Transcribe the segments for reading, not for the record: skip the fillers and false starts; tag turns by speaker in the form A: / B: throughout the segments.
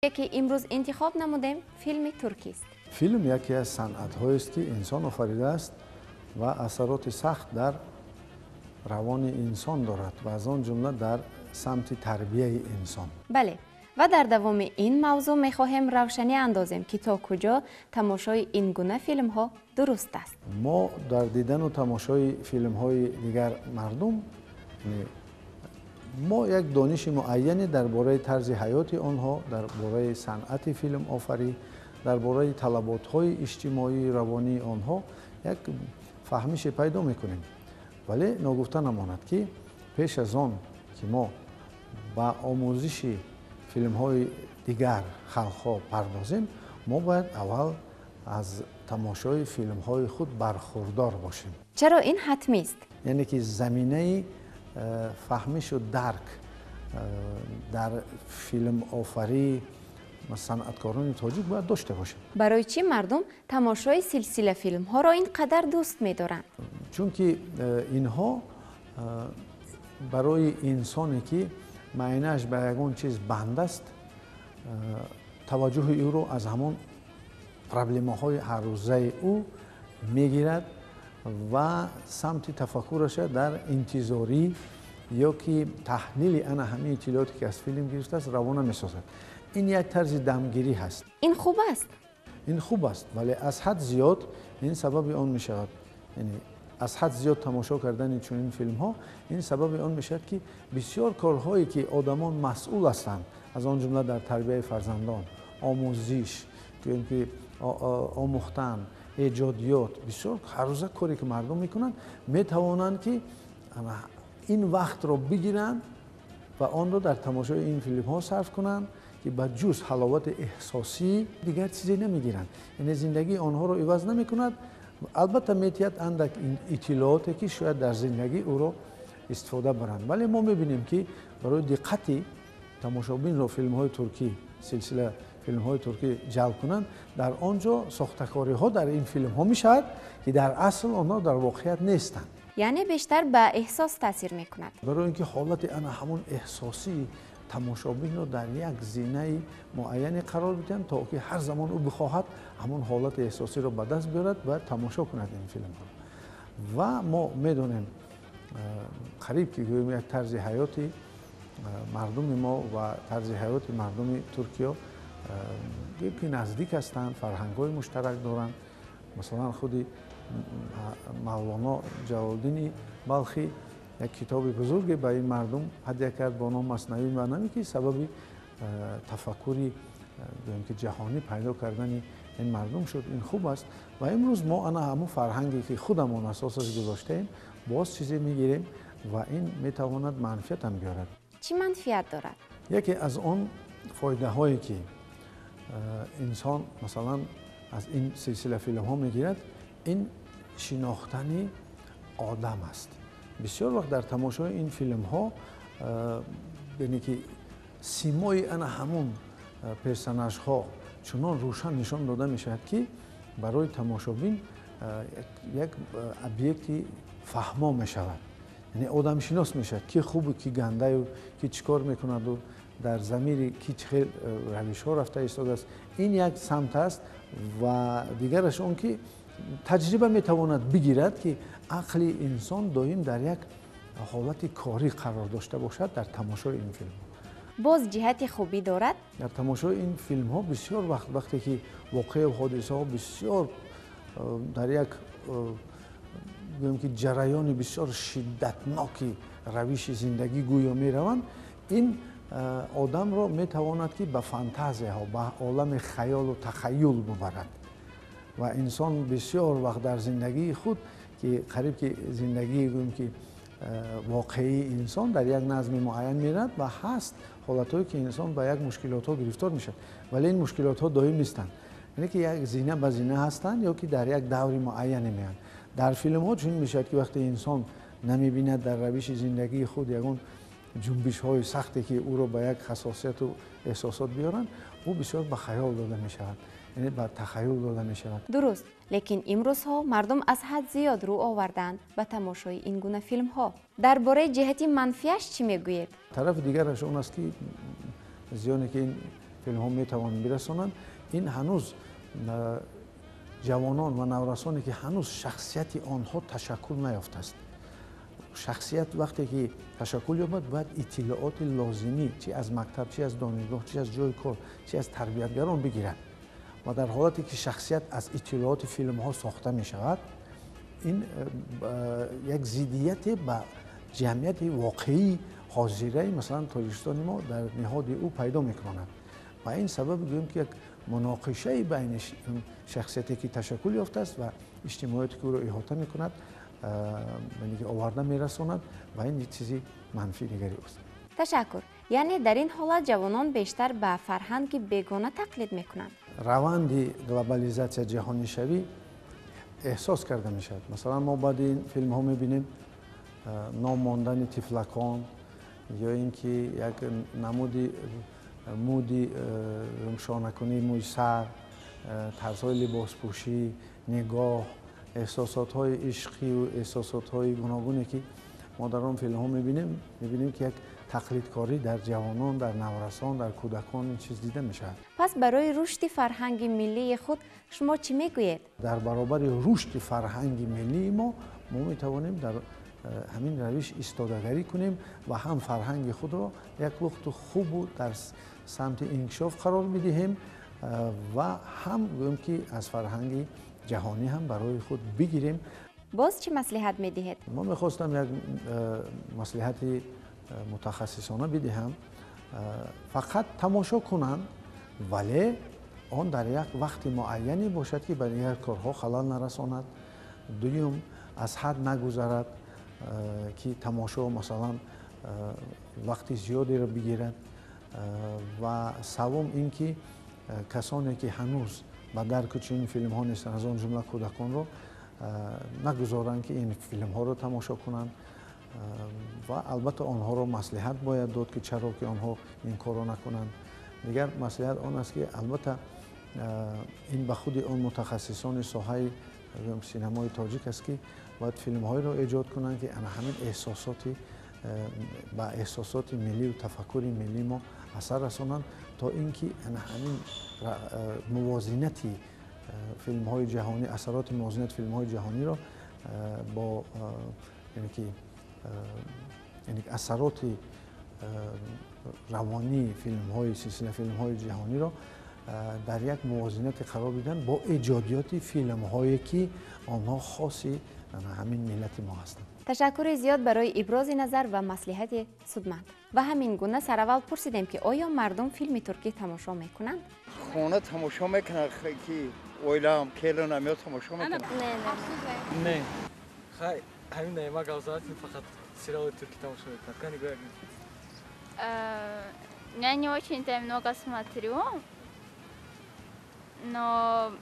A: Ки имрӯз интихоб намудем, филми туркист.
B: Филм яке аз санъатҳоест, ки инсон офаридааст ва асароти сахт дар равони инсон дорад ва аз он ҷумла дар самти тарбияи инсон.
A: Бале, ва дар давоми ин мавзӯъ мехоҳем равшанӣ андозем, ки то куҷо тамошои ин гуна филмҳо дуруст аст.
B: Мо дар дидану тамошои филмҳои дигар мардум мо як дониши муайяне дар бораи тарзи ҳаёти онҳо, дар бораи санъати филмофарӣ, дар бораи талаботҳои иҷтимоии равонии онҳо як фаҳмише пайдо мекунем. Вале ногуфта намонад, ки пеш аз он ки мо ба омӯзиши филмҳои дигар халқҳо пардозем, мо бояд аввал аз тамошои филмҳои худ бархурдор бошем.
A: Чаро ин ҳатмист?
B: Яъне ки заминаи фаҳмишу дарк дар филмофарӣ санъаткорони тоҷик бояд дошта бошем.
A: Барои чӣ мардум тамошои силсила филмҳоро ин қадар дӯст медоранд?
B: Чунки инҳо барои инсоне, ки майнааш ба ягон чиз банд аст, таваҷҷӯҳи ӯро аз ҳамон проблемаҳои ҳаррӯзаи ӯ мегирад ва самти тафаккураша дар интизорӣ ё ки таҳлили ана ҳамин иттилооте, ки аз филм гирифтааст, равона месозад. Ин як тарзи дамгирӣ ҳаст.
A: Ин хуб аст?
B: Ин хуб аст, вале аз ҳад зиёд ин сабаби он мешавад, яъне аз ҳад зиёд тамошо кардани чунин филмҳо ин сабаби он мешавад, ки бисёр корҳое, ки одамон масъул ҳастанд, аз он ҷумла дар тарбияи фарзандон, омӯзиш, ки омӯхтан, эҷодиёт, бисёр ҳаррӯза коре, ки мардум мекунанд, метавонанд, ки ин вақтро бигиранд ва онро дар тамошои ин филмҳо сарф кунанд, ки ба ҷуз ҳаловати эҳсосӣ дигар чизе намегиранд, яъне зиндагии онҳоро иваз намекунад. Албатта, метиҳад андак иттилооте, ки шояд дар зиндагӣ ӯро истифода баранд. Вале мо мебинем, ки барои диққати тамошобинро филмҳои туркӣ, силсила филмҳои туркӣ ҷалб кунанд, дар он ҷо сохтакориҳо дар ин филмҳо мешавад, ки дар асл онҳо дар воқеият нестанд.
A: Яъне бештар ба эҳсос таъсир мекунад.
B: Барои ин ки ҳолати ана ҳамон эҳсосии тамошобинро дар як зинаи муайяне қарор бидиҳанд, то ки ҳар замон ӯ бихоҳад ҳамон ҳолати эҳсосиро ба даст биёрад ва тамошо кунад ин филмҳоро. Ва мо медонем, қариб ки гӯем, як тарзи ҳаёти мардуми мо ва тарзи ҳаёти мардуми Туркиё гӯем, ки наздик ҳастанд, фарҳангҳои муштарак доранд. Масалан, худи Мавлоно Ҷалолиддини Балхӣ як китоби бузурге ба ин мардум ҳадя кард бо ном Маснавии Маънавӣ, ки сабаби тафаккури, гӯем ки, ҷаҳонӣ пайдо кардани ин мардум шуд. Ин хуб аст ва имрӯз мо ана ҳамун фарҳанге, ки худамон асосаш гузоштаем, боз чизе мегирем ва ин метавонад манфиатам биёрад.
A: Чӣ манфиат дорад?
B: Яке аз он фоидаҳое, ки инсон, масалан, аз ин силсила филмҳо мегирад, ин шинохтани одам аст. Бисёр вақт дар тамошои ин филмҳо, яъне ки симои ана ҳамун персонажҳо чунон рӯшан нишон дода мешавад, ки барои тамошобин як объекти фаҳмо мешавад, яъне одамшинос мешавад, ки хубу ки гандаю ки чӣ кор мекунаду дар замири ки чӣ хел равишҳо рафта истодааст. Ин як самт аст ва дигараш он ки таҷриба метавонад бигирад, ки ақли инсон доим дар як ҳолати корӣ қарор дошта бошад дар тамошои ин филмҳо.
A: Боз ҷиҳати хубӣ дорад?
B: Дар тамошои ин филмҳо бисёр вақт, вақте ки воқеау ҳодисаҳо бисёр дар як, гӯем ки, ҷараёни бисёр шиддатноки равиши зиндагӣ гӯё мераванд, ин одамро метавонад, ки ба фантазияҳо, ба олами хаёлу тахаюл бубарад. Ва инсон бисёр вақт дар зиндагии худ, ки қариб ки зиндагии, гӯем ки, воқеии инсон дар як назми муайян мерад ва ҳаст ҳолатҳое, ки инсон ба як мушкилотҳо гирифтор мешавад, вале ин мушкилотҳо доим нестанд, яъне ки як зина ба зина ҳастанд ё ки дар як даври муайяне меоянд. Дар филмҳо чунин мешавад, ки вақте инсон намебинад дар равиши зиндагии худ ягон ҷунбишҳои сахте, ки ӯро ба як ҳассосияту эҳсосот биёранд, ӯ бисёр ба хаёл дода мешавад, яъне ба тахаюл дода мешавад.
A: Дуруст, лекин имрӯзҳо мардум аз ҳад зиёд рӯ оварданд ба тамошои ин гуна филмҳо. Дар бораи ҷиҳати манфиаш чӣ мегӯед?
B: Тарафи дигараш он аст, ки зиёне, ки ин филмҳо метавонанд бирасонанд, ин ҳанӯз ҷавонон ва наврасоне ки ҳанӯз шахсияти онҳо ташаккул наёфтааст. Шахсият вақте ки ташаккул ёбад, бояд иттилооти лозимӣ чи аз мактаб, чи аз донишгоҳ, чи аз ҷои кор, чи аз тарбиятгарон бигирад. Ва дар ҳолате ки шахсият аз иттилооти филмҳо сохта мешавад, ин як зиддияте ба ҷамъияти воқеии ҳозираи масалан Тоҷикистони мо дар ниҳоди ӯ пайдо мекунад. Ва ин сабаб гӯем ки як муноқишаи байни шахсияте ки ташаккул ёфтааст ва иҷтимоияте ки ӯро иҳота мекунад, яъне оварда мерасонад ва ин чизи манфии дигари ӯст.
A: Ташаккур. Яъне дар ин ҳолат ҷавонон бештар ба фарҳанги бегона тақлид мекунанд.
B: Раванди глобализатсия, ҷаҳонишавӣ эҳсос карда мешавад. Масалан, мо баъди ин филмҳо мебинем ном мондани тифлакон ё ин ки як намуди муди шонакунии мӯи сар, тарзҳои либоспӯшӣ, нигоҳ, эҳсосотҳои ишқию эҳсосотҳои гуногуне ки мо дар он филмҳо мебинем, мебинем ки як тақлидкорӣ дар ҷавонон, дар наврасон, дар кӯдакон ин чиз дида мешавад.
A: Пас барои рушди фарҳанги миллии худ шумо чӣ мегӯед?
B: Дар баробари рушди фарҳанги миллии мо, мо метавонем дар ҳамин равиш истодагарӣ кунем ва ҳам фарҳанги худро як лухту хубу дар самти инкишоф қарор бидиҳем ва ҳам гӯем ки аз фарҳанги ҷаҳонӣ ҳам барои худ бигирем.
A: Боз чӣ маслиҳат медиҳед?
B: Мо мехостам як маслиҳати мутахассисона бидиҳам. Фақат тамошо кунанд, вале он дар як вақти муайяне бошад ки ба дигар корҳо халал нарасонад. Дуюм, аз ҳад нагузарад ки тамошо масалан вақти зиёдеро бигирад. Ва саввум ин ки касоне ки ҳанӯз ба дарку чунин филмҳо нестанд, аз он ҷумла кӯдаконро нагузоранд ки ин филмҳоро тамошо кунанд. Ва албатта онҳоро маслиҳат бояд дод ки чаро ки онҳо ин корро накунанд. Дигар маслиҳат он аст ки албатта ин ба худи он мутахассисони соҳаи синамои тоҷик аст ки бояд филмҳоеро эҷод кунанд ки ана ҳамин эҳсосоти ба эҳсосоти миллию тафаккури миллии мо асар расонанд, то ин ки ана ҳамин мувозинати филмҳои ҷаҳонӣ, асароти мувозинати филмҳои ҷаҳониро бо яъне ки асароти равонии филмҳои силсила филмҳои ҷаҳониро дар як мувозинате қарор бидиҳанд бо эҷодиёти филмҳое ки онҳо хоси ҳамин миллати мо ҳастанд.
A: Ташаккури зиёд барои ибрози назар ва маслиҳати судманд. Ва ҳамин гуна сараввал пурсидем ки оё мардум филми туркӣ тамошо мекунанд?
C: Хона тамошо мекунанд, ки оилаам, келинам ё тамошо мекунанд.
D: Не. Хай, ҳамин наима гап зад, фақат сериали туркӣ тамошо мекунад. Кани гӯяк.
E: Я не очень-то много смотрю, но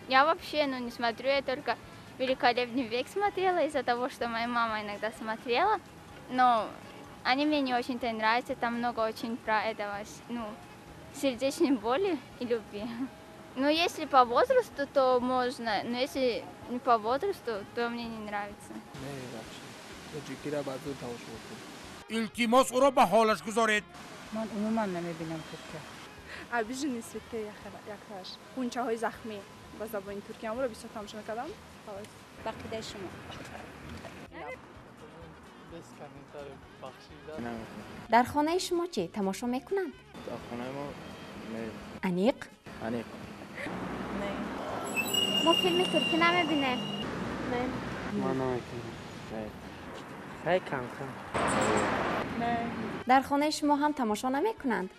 E: я вообще, ну, не смотрю, я только «Великолепный век» смотрела из-за того, что моя мама иногда смотрела, но они мне не очень-то нравятся, там много очень про этого, ну, сердечной боли и любви. Ну, если по возрасту, то можно, но если не по возрасту, то мне не нравится.
D: Не, вообще. Тоҷикиро ба зуд тамошо мекунам.
F: Илтимос, ӯро ба ҳолаш гузоред.
G: Ман умуман намебинам туркия.
H: «Обиженные цветы» якташ, «Ғунчаҳои захмӣ» ба забони туркӣ, амро бисёр тамошо мекардам.
G: Ба қидаи шумо?
D: Без комментарий, бахшида.
A: Дар хонаи шумо чӣ, тамошо мекунанд?
I: Дар хонаи мо не.
A: Аниқ?
I: Аниқ.
H: Не.
E: Мо филми туркӣ намебинем.
H: Не.
I: Ман намекунам. Не. Хай, кам кам.
H: Не.
A: Дар хонаи шумо ҳам тамошо намекунанд?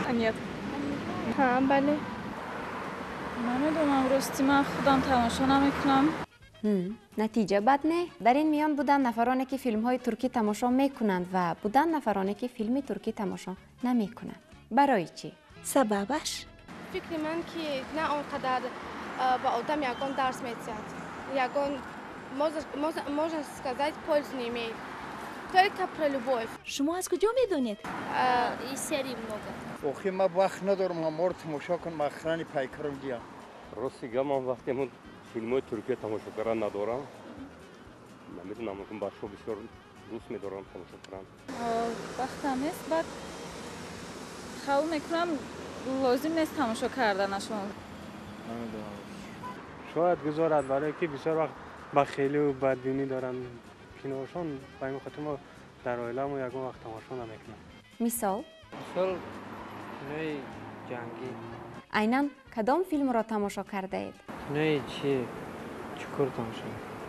H: Не. Нет. Ҳа, бале.
J: Намедонам, рости ман худам тамошо намекунам.
A: Натиҷа бад не. Дар ин миён буданд нафароне ки филмҳои туркӣ тамошо мекунанд ва буданд нафароне ки филми туркӣ тамошо намекунанд. Барои чӣ?
K: Сабабаш?
H: Фикри ман ки на он қадар ба одам ягон дарс медиҳад, ягон, можно сказать, пользу не имеет, только про любовь.
K: Шумо аз куҷо медонед?
E: И серий много.
C: Охи, ман вақт надорам ҳамаро тамошо кунам, охрани пайкарам диям.
L: Рости гап, ман вақте филмҳои туркия тамошо кардан надорам, намедонам, бачаҳо бисёр Дӯст медорам тамошо кунам.
J: Вақтам нест, баъд қабул мекунам, лозим нест тамошо карданашон.
D: Намедонам. Шояд гузорад, барое ки бисёр вақт бахелию бадбинӣ доранд киноҳошон, ба ин хотир мо дар оиламон ягон вақт тамошо намекунам.
A: Мисол?
I: Мисол кинои ҷангӣ.
A: Айнан кадом филмро тамошо кардаед?
I: Кинои чи? Чукур тамошо.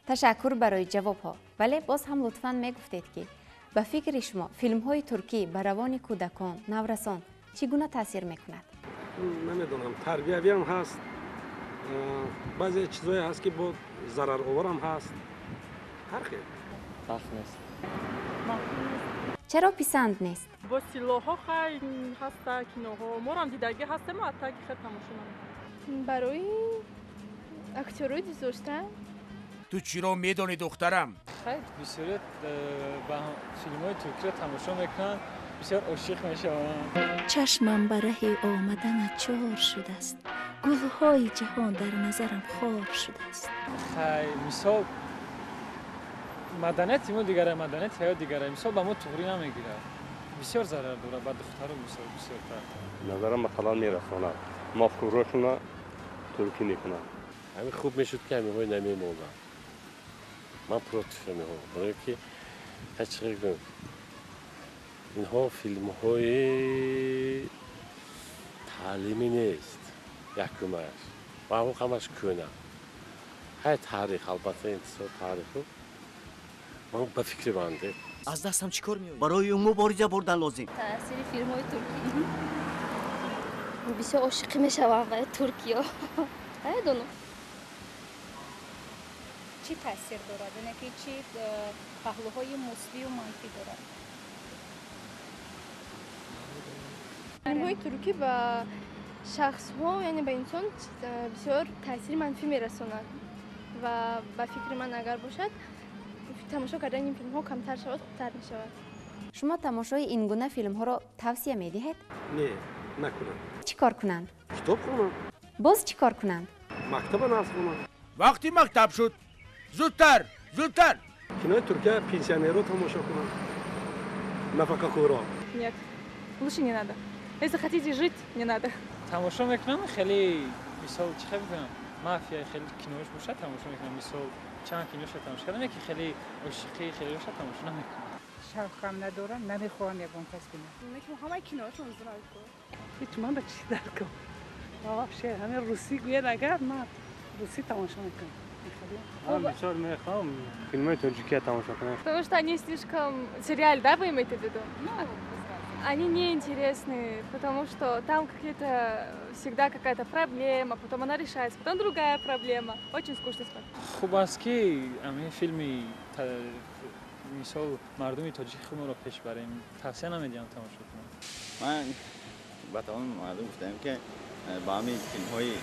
A: Ташаккур барои ҷавобҳо. Вале боз ҳам лутфан мегуфтед, ки ба фикри шумо филмҳои туркӣ ба равони кӯдакон, наврасон чӣ гуна таъсир мекунад?
M: Намедонам, тарбиявиам ҳаст, баъзе чизое ҳаст, ки бо зарароварам ҳаст, ҳар хел.
I: Вақт нест.
A: Чаро писанд нест?
N: Бо силоҳҳо хай ҳаста киноҳо, морам дидагӣ ҳастем, аттаки хел тамошо намекунам.
H: Барои актёрои дӯстдошта.
F: Ту чиро медонӣ, духтарам?
D: Хай, бисёрият ба филмҳои туркиро тамошо мекунанд, бисёр ошиқ мешаванд.
K: Чашмам ба раҳи омаданат чор шудааст, гулҳои ҷаҳон дар назарам хор шудааст.
D: Хай, мисол маданияти мо дигара, маданияти ҳаёт дигара, мисол ба мо туғрӣ намегирад, бисёр зарар дорад ба духтару, мисол бисёртар.
L: Назарам масалан мерасонад, мафкураҳошонро туркӣ мекунанд.
O: Ҳамин хуб мешуд, ки ҳаминҳои намемонданд. Ман против ҳаминҳо, барое ки ҳеҷ гӯям, инҳо филмҳои таълимӣ нест, якумаш ва ҳамон ҳамаш кӯна. Ҳай таърих, албатта интисор таъриху, ман ба фикри банде.
P: Аз дастам чӣ кор меояд? Барои ӯ мубориза бурдан лозим.
E: Таъсири филмҳои туркӣ. Бисёр ошиқӣ мешавам ба туркиё. Намедонам.
G: Чӣ таъсир дорад? Яъне ки чӣ паҳлӯҳои мусбию манфӣ дорад?
H: Филмҳои туркӣ ба шахсҳо, яъне ба инсон бисёр таъсири манфӣ мерасонад ва ба фикри ман агар бошад, тамошо кардани ин филмҳо камтар шавад, хубтар мешавад.
A: Шумо тамошои ин гуна филмҳоро тавсия медиҳед?
M: Не, накунам.
A: Чӣ кор кунанд?
M: Китоб хонам.
A: Боз чӣ кор кунанд?
M: Мактаба нағз хонам.
F: Вақти мактаб шуд. Зудтар, зудтар.
M: Кинои туркия пенсионерро тамошо кунанд, нафақахӯро.
J: Нет, лучше не надо. Если хотите жить, не надо.
D: Тамошо мекунам, хеле мисол чӣ хел бигӯям, мафия хеле кинош бошад тамошо мекунам, мисол чанд киноша тамошо кардам, яке хеле ошиқӣ хеле бошад тамошо намекунам.
G: Шавқам надорам, намехоҳам ягон кас бинам.
N: Ҳамаи киноашон зурай ку.
Q: Ҳеҷ ман ба чӣ даркам? Вообще ҳамин русӣ гӯяд агар, ман русӣ тамошо мекунам.
L: Ман бисёр мехоҳам филмҳои тоҷикия тамошо кунам.
J: Потому что они слишком... Сериал, да, вы имеете в виду?
G: Ну,
J: они неинтересны, потому что там какие-то всегда какая-то проблема, потом она решается, потом другая проблема. Очень скучно смотреть.
D: Хуб аст, ки ҳамин филми мисол мардуми тоҷики худмонро пеш барем, тавсия намедиҳам тамошо кунам.
R: Ман ба тамоми мардум гуфтаем, ки ба ҳамин филмҳои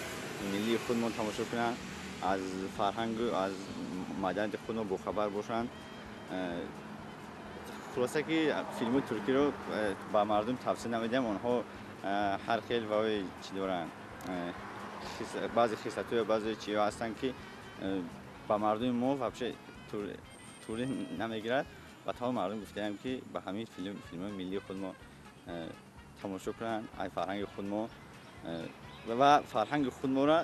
R: миллии худмон тамошо кунанд, аз фарҳангу аз маданияти худмон бохабар бошанд. Хулоса ки филмҳои туркиро ба мардум тавсия намедиҳам, онҳо ҳар хел ваи чӣ доранд, баъзе хислатҳо, баъзе чиҳо ҳастанд, ки ба мардуми мо вообще туре намегирад. Ба тамоми мардум гуфтаем, ки ба ҳамин филмҳои миллии худмо тамошо кунанд, ай фарҳанги худмо ва фарҳанги худморо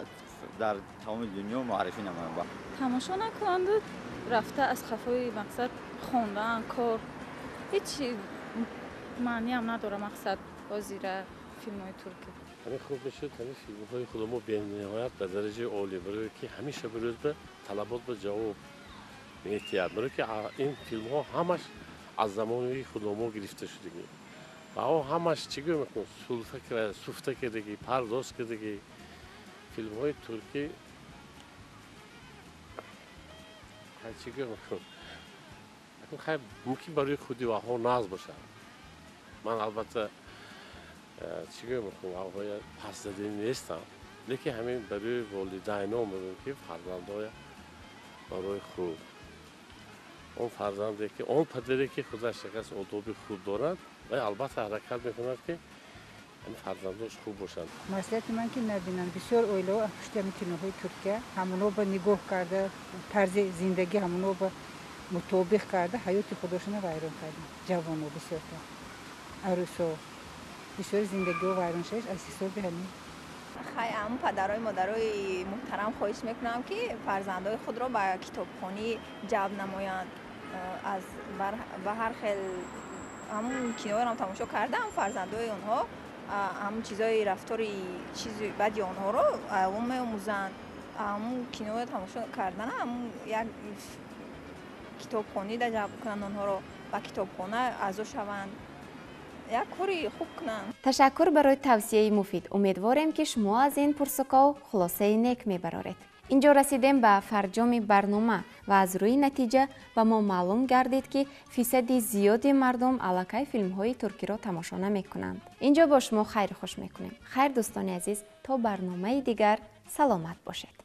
R: дар тамоми дунё муаррифӣ намоянд.
J: Тамошо накунанду рафта аз қафои мақсад хондан, кор ҳеҷ маъниам надора мақсад ҳозира филмҳои туркӣ.
O: Ҳамин хуб мешуд, ҳамин филмҳои худамо бениҳоят ба дараҷаи олӣ, барое ки ҳамеша ба рӯз ба талабот ба ҷавоб метиҳад, барое ки ин филмҳо ҳамаш аз замони худамо гирифта шудагӣ ва он ҳамаш чӣ гӯям, сулфа суфта кардагӣ, пардоз кардагӣ. Филмҳои туркӣ чӣ гӯям, хай мумкин барои худи ваҳо нағз бошад. Ман албатта чӣ гӯям, ваҳоя пас задани нестам, лекин ҳамин барои волидайно мегӯям, ки фарзандоя барои худ, он фарзанде ки он падаре ки худаш якас одоби худ дорад, вай албатта ҳаракат мекунад, ки ҳамин фарзандош хуб бошанд.
G: Маслиҳати ман ки набинанд. Бисёр оилаҳо пушти ҳамин киноҳои туркия ҳамоно ба нигоҳ карда, тарзи зиндагӣ ҳамоно ба
S: Мутобиқ карда ҳаёти худошона вайрон карданд. Ҷавоно бисёрта, арӯсо, бисёри зиндагиҳо вайрон шудаш аз ҳисоби ҳамин.
T: Хай, ҳамун падарои модарои муҳтарам хоҳиш мекунам, ки фарзандои худро ба китобхонӣ ҷалб намоянд. Аз ба ҳар хел ҳамун киноҳоро тамошо кардам, фарзандои онҳо ҳамун чизои рафтори чизи бади онҳоро он меомӯзанд. Ҳамун киноро тамошо кардан, ҳамун як китобхонӣ да ҷалб кунанд онҳоро, ба китобхона аъзо шаванд, як кори хуб кунанд.
A: Ташаккур барои тавсияи муфид. Умедворем, ки шумо аз ин пурсуков хулосаи нек мебароред. Инҷо расидем ба фарҷоми барнома ва аз рӯи натиҷа ба мо маълум гардид, ки фисади зиёди мардум аллакай филмҳои туркиро тамошо намекунанд. Инҷо бо шумо хайру хуш мекунем. Хайр, дӯстони азиз, то барномаи дигар саломат бошед.